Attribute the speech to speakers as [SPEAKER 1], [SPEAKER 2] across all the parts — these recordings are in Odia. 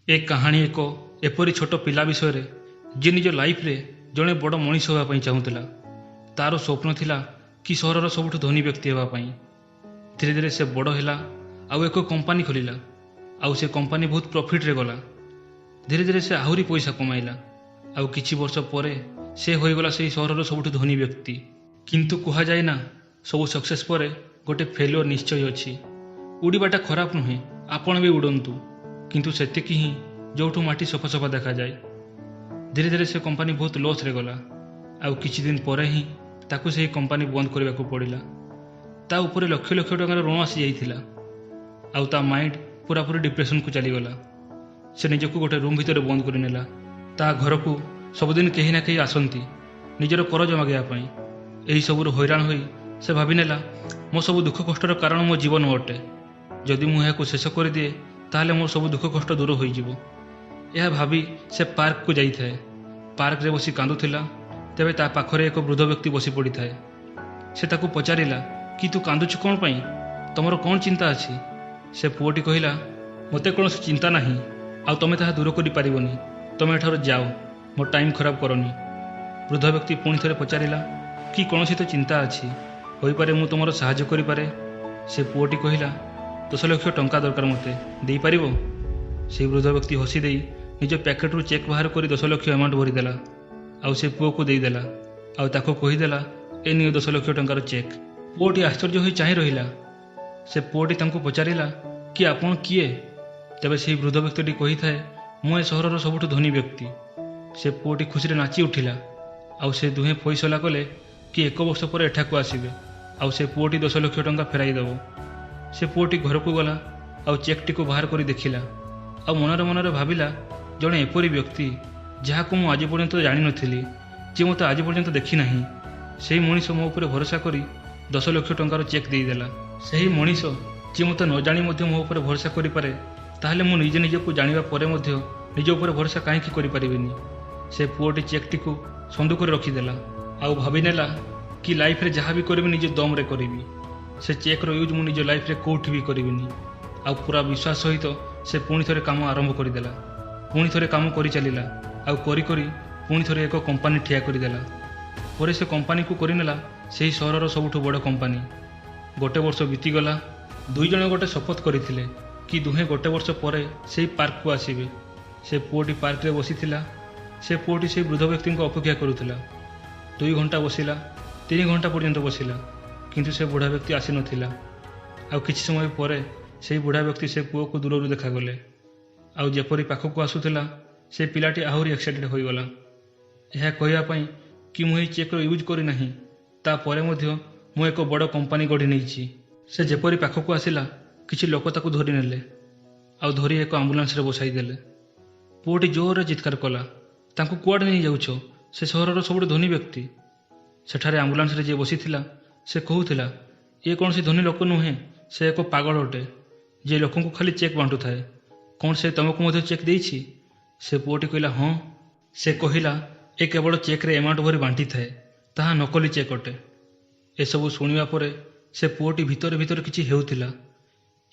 [SPEAKER 1] ଏ କାହାଣୀ ଏକ ଏପରି ଛୋଟ ପିଲା ବିଷୟରେ, ଯିଏ ନିଜ ଲାଇଫରେ ଜଣେ ବଡ଼ ମଣିଷ ହେବା ପାଇଁ ଚାହୁଁଥିଲା। ତାର ସ୍ୱପ୍ନ ଥିଲା କି ସହରର ସବୁଠୁ ଧନୀ ବ୍ୟକ୍ତି ହେବା ପାଇଁ। ଧୀରେ ଧୀରେ ସେ ବଡ଼ ହେଲା ଆଉ ଏକ କମ୍ପାନୀ ଖୋଲିଲା, ଆଉ ସେ କମ୍ପାନୀ ବହୁତ ପ୍ରଫିଟରେ ଗଲା। ଧୀରେ ଧୀରେ ସେ ଆହୁରି ପଇସା କମାଇଲା, ଆଉ କିଛି ବର୍ଷ ପରେ ସେ ହୋଇଗଲା ସେହି ସହରର ସବୁଠୁ ଧନୀ ବ୍ୟକ୍ତି। କିନ୍ତୁ କୁହାଯାଏ ନା, ସବୁ ସକ୍ସେସ୍ ପରେ ଗୋଟେ ଫେଲୁଅର୍ ନିଶ୍ଚୟ ଅଛି। ଉଡ଼ିବାଟା ଖରାପ ନୁହେଁ, ଆପଣ ବି ଉଡ଼ନ୍ତୁ, କିନ୍ତୁ ସେତିକି ହିଁ ଯେଉଁଠୁ ମାଟି ସଫା ସଫା ଦେଖାଯାଏ। ଧୀରେ ଧୀରେ ସେ କମ୍ପାନୀ ବହୁତ ଲସ୍ରେ ଗଲା, ଆଉ କିଛି ଦିନ ପରେ ହିଁ ତାକୁ ସେହି କମ୍ପାନୀ ବନ୍ଦ କରିବାକୁ ପଡ଼ିଲା। ତା ଉପରେ ଲକ୍ଷ ଲକ୍ଷ ଟଙ୍କାର ଋଣ ଆସିଯାଇଥିଲା, ଆଉ ତା ମାଇଣ୍ଡ ପୁରାପୁରି ଡିପ୍ରେସନକୁ ଚାଲିଗଲା। ସେ ନିଜକୁ ଗୋଟେ ରୁମ୍ ଭିତରେ ବନ୍ଦ କରିନେଲା। ତା ଘରକୁ ସବୁଦିନ କେହି ନା କେହି ଆସନ୍ତି ନିଜର କରଜ ମାଗିବା ପାଇଁ। ଏହିସବୁରୁ ହଇରାଣ ହୋଇ ସେ ଭାବିନେଲା, ମୋ ସବୁ ଦୁଃଖ କଷ୍ଟର କାରଣ ମୋ ଜୀବନ ଅଟେ। ଯଦି ମୁଁ ଏହାକୁ ଶେଷ କରିଦିଏ, ତାହେଲେ ମୋ ସବୁ ଦୁଃଖ କଷ୍ଟ ଦୂର ହୋଇଯିବ। ଏହା ଭାବି ସେ ପାର୍କକୁ ଯାଇଥାଏ। ପାର୍କରେ ବସି କାନ୍ଦୁଥିଲା। ତେବେ ତା ପାଖରେ ଏକ ବୃଦ୍ଧ ବ୍ୟକ୍ତି ବସି ପଡ଼ିଥାଏ। ସେ ତାକୁ ପଚାରିଲା କି ତୁ କାନ୍ଦୁଛୁ କ'ଣ ପାଇଁ? ତମର କ'ଣ ଚିନ୍ତା ଅଛି? ସେ ପୁଅଟି କହିଲା, ମୋତେ କୌଣସି ଚିନ୍ତା ନାହିଁ, ଆଉ ତମେ ତାହା ଦୂର କରିପାରିବନି। ତମେ ଏଠାରୁ ଯାଅ, ମୋ ଟାଇମ୍ ଖରାପ କରନି। ବୃଦ୍ଧ ବ୍ୟକ୍ତି ପୁଣି ଥରେ ପଚାରିଲା କି କୌଣସି ତ ଚିନ୍ତା ଅଛି, ହୋଇପାରେ ମୁଁ ତୁମର ସାହାଯ୍ୟ କରିପାରେ। ସେ ପୁଅଟି କହିଲା, 10 ଲକ୍ଷ ଟଙ୍କା ଦରକାର ମୋତେ, ଦେଇପାରିବ? ସେହି ବୃଦ୍ଧ ବ୍ୟକ୍ତି ହସି ଦେଇ ନିଜ ପ୍ୟାକେଟରୁ ଚେକ୍ ବାହାର କରି 10 ଲକ୍ଷ ଆମାଉଣ୍ଟ ଭରିଦେଲା, ଆଉ ସେ ପୁଅକୁ ଦେଇଦେଲା, ଆଉ ତାକୁ କହିଦେଲା, ଏ ନିଅ 10 ଲକ୍ଷ ଟଙ୍କାର ଚେକ୍। ପୁଅଟି ଆଶ୍ଚର୍ଯ୍ୟ ହୋଇ ଚାହିଁ ରହିଲା। ସେ ପୁଅଟି ତାଙ୍କୁ ପଚାରିଲା କି ଆପଣ କିଏ? ତେବେ ସେହି ବୃଦ୍ଧ ବ୍ୟକ୍ତିଟି କହିଥାଏ, ମୁଁ ଏ ସହରର ସବୁଠୁ ଧନୀ ବ୍ୟକ୍ତି। ସେ ପୁଅଟି ଖୁସିରେ ନାଚି ଉଠିଲା, ଆଉ ସେ ଦୁହେଁ ଫଇସଲା କଲେ କି ଏକ ବର୍ଷ ପରେ ଏଠାକୁ ଆସିବେ, ଆଉ ସେ ପୁଅଟି 10 ଲକ୍ଷ ଟଙ୍କା ଫେରାଇ ଦେବ। ସେ ପୁଅଟି ଘରକୁ ଗଲା ଆଉ ଚେକ୍ଟିକୁ ବାହାର କରି ଦେଖିଲା, ଆଉ ମନରେ ମନରେ ଭାବିଲା, ଜଣେ ଏପରି ବ୍ୟକ୍ତି ଯାହାକୁ ମୁଁ ଆଜି ପର୍ଯ୍ୟନ୍ତ ଜାଣିନଥିଲି, ଯିଏ ମୋତେ ଆଜି ପର୍ଯ୍ୟନ୍ତ ଦେଖିନାହିଁ, ସେହି ମଣିଷ ମୋ ଉପରେ ଭରସା କରି 10 ଲକ୍ଷ ଟଙ୍କାର ଚେକ୍ ଦେଇଦେଲା। ସେହି ମଣିଷ ଯିଏ ମୋତେ ନ ଜାଣି ମଧ୍ୟ ମୋ ଉପରେ ଭରସା କରିପାରେ, ତାହେଲେ ମୁଁ ନିଜେ ନିଜକୁ ଜାଣିବା ପରେ ମଧ୍ୟ ନିଜ ଉପରେ ଭରସା କାହିଁକି କରିପାରିବିନି? ସେ ପୁଅଟି ଚେକ୍ଟିକୁ ସନ୍ଦୁକରେ ରଖିଦେଲା, ଆଉ ଭାବିନେଲା କି ଲାଇଫରେ ଯାହା ବି କରିବି, ନିଜ ଦମରେ କରିବି। ସେ ଚେକ୍ର ୟୁଜ୍ ମୁଁ ନିଜ ଲାଇଫରେ କେଉଁଠି ବି କରିବିନି। ଆଉ ପୁରା ବିଶ୍ୱାସ ସହିତ ସେ ପୁଣି ଥରେ କାମ ଆରମ୍ଭ କରିଦେଲା। ପୁଣି ଥରେ କାମ କରିଚାଲିଲା, ଆଉ କରି କରି ପୁଣି ଥରେ ଏକ କମ୍ପାନୀ ଠିଆ କରିଦେଲା। ପରେ ସେ କମ୍ପାନୀକୁ କରିନେଲା ସେହି ସହରର ସବୁଠୁ ବଡ଼ କମ୍ପାନୀ। ଗୋଟେ ବର୍ଷ ବିତିଗଲା। ଦୁଇ ଜଣ ଗୋଟେ ଶପଥ କରିଥିଲେ କି ଦୁହେଁ ଗୋଟେ ବର୍ଷ ପରେ ସେଇ ପାର୍କକୁ ଆସିବେ। ସେ ପୁଅଟି ପାର୍କରେ ବସିଥିଲା। ସେ ପୁଅଟି ସେଇ ବୃଦ୍ଧ ବ୍ୟକ୍ତିଙ୍କ ଅପେକ୍ଷା କରୁଥିଲା। 2 ଘଣ୍ଟା ବସିଲା, 3 ଘଣ୍ଟା ପର୍ଯ୍ୟନ୍ତ ବସିଲା, କିନ୍ତୁ ସେ ବୁଢ଼ା ବ୍ୟକ୍ତି ଆସିନଥିଲା। ଆଉ କିଛି ସମୟ ପରେ ସେଇ ବୁଢ଼ା ବ୍ୟକ୍ତି ସେ ପୁଅକୁ ଦୂରରୁ ଦେଖାଗଲେ, ଆଉ ଯେପରି ପାଖକୁ ଆସୁଥିଲା, ସେ ପିଲାଟି ଆହୁରି ଏକ୍ସାଇଟେଡ୍ ହୋଇଗଲା ଏହା କହିବା ପାଇଁ କି ମୁଁ ଏହି ଚେକ୍ର ୟୁଜ୍ କରିନାହିଁ, ତାପରେ ମଧ୍ୟ ମୁଁ ଏକ ବଡ଼ କମ୍ପାନୀ ଗଢ଼ି ନେଇଛି। ସେ ଯେପରି ପାଖକୁ ଆସିଲା, କିଛି ଲୋକ ତାକୁ ଧରି ନେଲେ, ଆଉ ଧରି ଏକ ଆମ୍ବୁଲାନ୍ସରେ ବସାଇ ଦେଲେ। ପୁଅଟି ଜୋରରେ ଚିତ୍କାର କଲା, ତାଙ୍କୁ କୁଆଡ଼େ ନେଇଯାଉଛ? ସେ ସହରର ସବୁଠୁ ଧନୀ ବ୍ୟକ୍ତି। ସେଠାରେ ଆମ୍ବୁଲାନ୍ସରେ ଯିଏ ବସିଥିଲା, ସେ କହୁଥିଲା, ଇଏ କୌଣସି ଧନୀ ଲୋକ ନୁହେଁ, ସେ ଏକ ପାଗଳ ଅଟେ, ଯିଏ ଲୋକଙ୍କୁ ଖାଲି ଚେକ୍ ବାଣ୍ଟୁଥାଏ। କ'ଣ ସେ ତୁମକୁ ମଧ୍ୟ ଚେକ୍ ଦେଇଛି? ସେ ପୁଅଟି କହିଲା, ହଁ। ସେ କହିଲା, ଏ କେବଳ ଚେକ୍ରେ ଆମାଉଣ୍ଟ ଭରି ବାଣ୍ଟିଥାଏ, ତାହା ନକଲି ଚେକ୍ ଅଟେ। ଏସବୁ ଶୁଣିବା ପରେ ସେ ପୁଅଟି ଭିତରେ ଭିତରେ କିଛି ହେଉଥିଲା।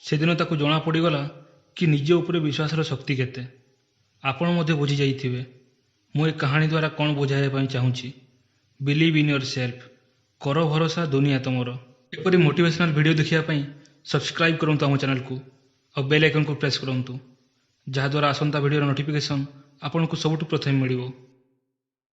[SPEAKER 1] ସେଦିନ ତାକୁ ଜଣା ପଡ଼ିଗଲା କି ନିଜ ଉପରେ ବିଶ୍ୱାସର ଶକ୍ତି କେତେ। ଆପଣ ମଧ୍ୟ ବୁଝିଯାଇଥିବେ ମୁଁ ଏ କାହାଣୀ ଦ୍ୱାରା କ'ଣ ବୁଝାଇବା ପାଇଁ ଚାହୁଁଛି। Believe in yourself, କର ଭରସା, ଦୁନିଆ ତମର। ଏପରି ମୋଟିଭେସନାଲ୍ ଭିଡ଼ିଓ ଦେଖିବା ପାଇଁ ସବସ୍କ୍ରାଇବ୍ କରନ୍ତୁ ଆମ ଚ୍ୟାନେଲକୁ, ଆଉ ବେଲ୍ ଆଇକନ୍କୁ ପ୍ରେସ୍ କରନ୍ତୁ, ଯାହାଦ୍ୱାରା ଆସନ୍ତା ଭିଡ଼ିଓର ନୋଟିଫିକେସନ୍ ଆପଣଙ୍କୁ ସବୁଠୁ ପ୍ରଥମେ ମିଳିବ।